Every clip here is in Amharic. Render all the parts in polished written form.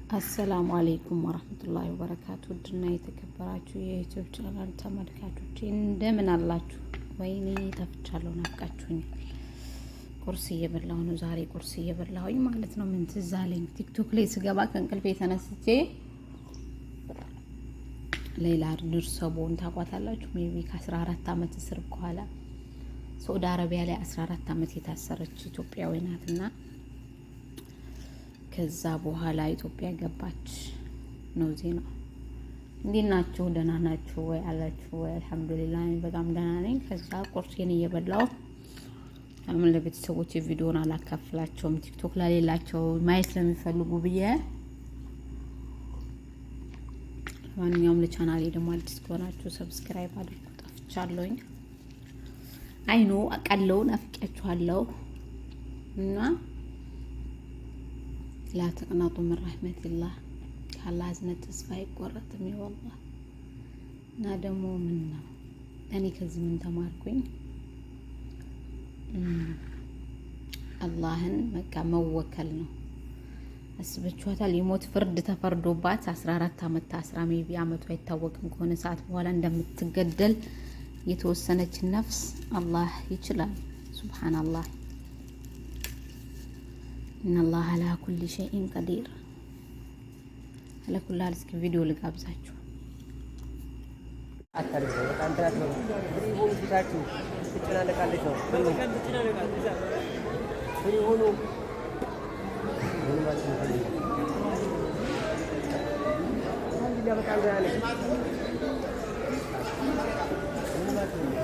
السلام عليكم ورحمة الله وبركاته። ውድና የተከበራችሁ የ YouTube channel ተመልካቾች እንደምን አላችሁ? ወይኔ ጠፍቻለሁ፣ ናፍቃችሁኛል። ቁርስ እየበላሁ ነው ዛሬ፣ ቁርስ እየበላሁኝ ማለት ነው። ምን ትዝ አለኝ፣ TikTok ላይ ስገባ ከእንቅልፌ ተነስቼ ሌይላ ኑርሰቦን ታውቋታላችሁ? Maybe ከ14 ዓመት እስር በኋላ ሳዑዲ አረቢያ ላይ 14 ዓመት የታሰረች ኢትዮጵያዊ ናትና ከዛ በኋላ ኢትዮጵያ ገባች ነው ዜናው። እንዴት ናችሁ? ደህና ናችሁ ወይ አላችሁ ወይ? الحمد لله በጣም ደህና ነኝ። ከዛ ቁርሴን እየበላሁ አሁን ለቤተሰቦች ቪዲዮን አላካፍላቸውም፣ TikTok ለሌላቸው ማየት ስለሚፈልጉ ብዬ። ለማንኛውም ለቻናሌ ደግሞ አዲስ ከሆናችሁ subscribe አድርጉ። ጠፍቻለሁኝ፣ I know፣ አውቃለሁ፣ ናፍቄያችኋለሁ እና لا تقنطوا من رحمة الله፣ ከአላህ እዝነት ተስፋ አይቆረጥም። والله እና ደግሞ ምን ነው እኔ ከዚህ ምን ተማርኩኝ? አላህን በቃ መወከል ነው። አስበችኋታል? የሞት ፍርድ ተፈርዶባት 14 አመት ታስራ maybe አመቱ አይታወቅም፣ ከሆነ ሰዓት በኋላ እንደምትገደል የተወሰነች ነፍስ አላህ ይችላል። سبحان الله، إن الله على كل شيء قدير። على كل حال እስኪ ቪዲዮ ልጋብዛችሁ። በጣም free ሆኑ፣ ፊታችሁ ትጨናነቃለች ነው። Free ሆኑ። ምንም አልፈልግም። አልሐምዱሊላህ በጣም ደህና ነኝ። ምንም አልፈልግም።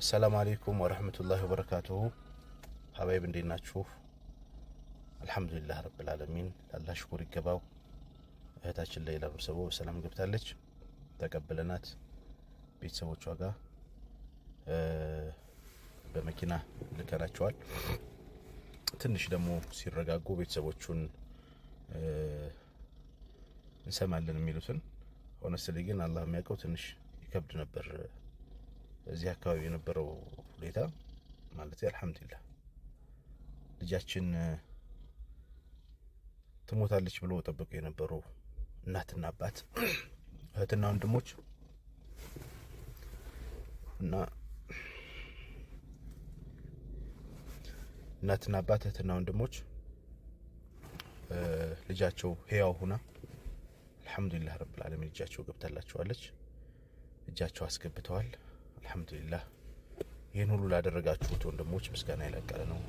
السلام عليكم ورحمة الله وبركاته። حبايب እንዴት ናችሁ? الحمد لله رب العالمين፣ ለአላህ ሽኩር ይገባው። እህታችን ሌይላ ኑርሰቦ በሰላም ገብታለች። ተቀብለናት ቤተሰቦቿ ጋር በመኪና ልከናቸዋል። ትንሽ ደግሞ ሲረጋጉ ቤተሰቦቹን እንሰማለን የሚሉትን። Honestly ግን አላህ የሚያውቀው ትንሽ ይከብድ ነበር እዚህ አካባቢ የነበረው ሁኔታ ማለት። አልሐምዱሊላህ፣ ልጃችን ትሞታለች ብሎ ጠብቀው የነበሩ እናትና አባት፣ እህትና ወንድሞች እና እናትና አባት፣ እህትና ወንድሞች ልጃቸው ህያው ሁና አልሐምዱሊላህ ረብል ዓለሚን እጃቸው ገብታላቸዋለች። እጃቸው አስገብተዋል። አልሐምዱሊላህ፣ ይህን ሁሉ ላደረጋችሁት ወንድሞች ምስጋና የላቀ ነው።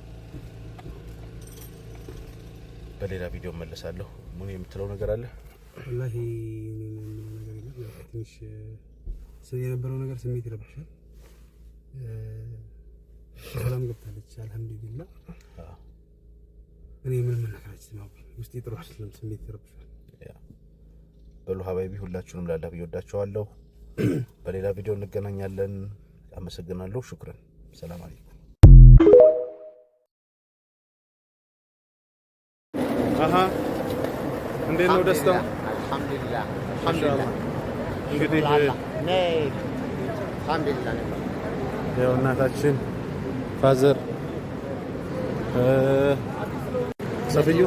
በሌላ ቪዲዮ እመለሳለሁ። ሙኒ፣ የምትለው ነገር አለ? ወላሂ እኔ የምለው ነገር የለም። ያው ትንሽ የነበረው ነገር ስሜት ይረብሻል። ሰላም ገብታለች፣ አልሐምዱሊላህ። እኔ ምንም መናገር አልችልም። ውስጤ ጥሩ አይደለም፣ ስሜት ይረብሻል። በሉ ሀባይቢ፣ ሁላችሁንም ላላህ ብዬ ወዳችኋለሁ። በሌላ ቪዲዮ እንገናኛለን። አመሰግናለሁ። ሹክረን። ሰላም አለይኩም። አሀ፣ እንዴት ነው ደስታው? አልሐምዱሊላህ፣ አልሐምዱሊላህ። እንግዲህ አልሐምዱሊላህ። ያው እናታችን፣ father፣ ሰፍዩ፣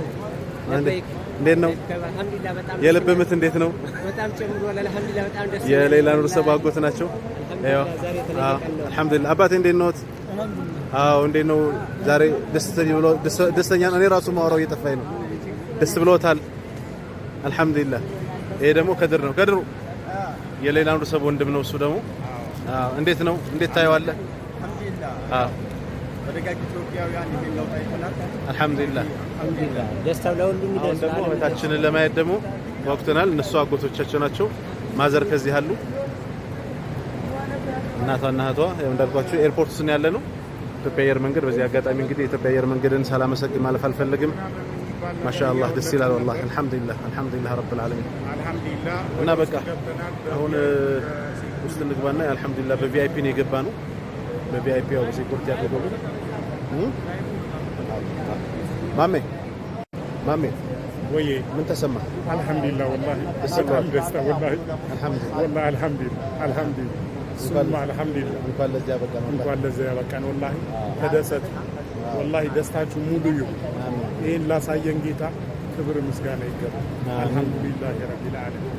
እንዴት ነው? የልብ ምት እንዴት ነው? በጣም ጨምሯል። አልሐምዱሊላህ፣ በጣም ደስ የሌላ ኑር ሰብ አጎት ናቸው። አልሐምዱሊላህ። አባቴ፣ እንዴት ነዎት? አዎ፣ እንዴት ነው ዛሬ? ደስተኛ ብሎ ደስተኛ፣ እኔ ራሱ ማወራው እየጠፋኝ ነው። ደስ ብሎታል። አልሐምዱሊላህ። ይሄ ደግሞ ከድር ነው። ከድሩ የሌላ ኑር ሰብ ወንድም ነው። እሱ ደግሞ አዎ፣ እንዴት ነው? እንዴት ታየዋለህ? አልሐምዱሊላህ። አዎ፣ በደጋግ ኢትዮጵያውያን ይሄን ለውጥ አይተናል። አልሐምዱሊላህ። አልሐምዱሊላህ፣ ደስታው ለሁሉም አሁን ይደርሳል። ደግሞ እህታችንን ለማየት ደግሞ ወቅተናል። እነሱ አጎቶቻቸው ናቸው። Mother ከዚህ አሉ። እናቷና እህቷ፣ ያው እንዳልኳችሁ airport ውስጥ ያለ ነው፣ ኢትዮጵያ አየር መንገድ። በዚህ አጋጣሚ እንግዲህ የኢትዮጵያ አየር መንገድን ሳላመሰግን ማለፍ አልፈልግም። ማሻአላህ፣ ደስ ይላል ወላሂ። አልሐምዱሊላህ፣ አልሐምዱሊላህ ረብል ዓለሚን። አልሐምዱሊላህ። እና በቃ አሁን ውስጥ እንግባና አልሐምዱሊላህ በ VIP ነው የገባ ነው። በ VIP ያው security አድርገው። ማሜ፣ ማሜ። ወይ። ምን ተሰማ? አልሐምዱሊላህ፣ ወላሂ ደስ በጣም ብሎሃል? ደስታ ወላሂ። አልሐምዱሊላህ። ወላሂ አልሐምዱሊላህ፣ አልሐምዱሊላህ፣ ሱማ አልሐምዱሊላህ። እንኳን ለዚህ ያበቃን ወላሂ። እንኳን ለዚያ ያበቃን። ወላሂ ተደሰቱ። ወላሂ ደስታችሁ ሙሉ ይሁን። ይህን ላሳየን ጌታ ክብር ምስጋና ይገባል። አልሐምዱሊላህ ረቢል ዓለሚን፣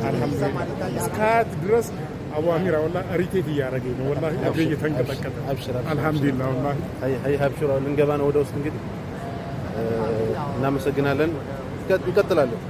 አልሐምዱሊላህ። እስከ አያት ድረስ አቡ አሚራ ወላሂ irritate እያደረገኝ ነው። ወላሂ እግሬ እየተንቀጠቀጠ። አብሽር፣ አብሽር። አልሐምዱሊላህ ወላሂ። ሀይ ሀይ፣ አብሽሩ፣ ልንገባ ነው ወደ ውስጥ። እንግዲህ እናመሰግናለን። እንቀጥላለን።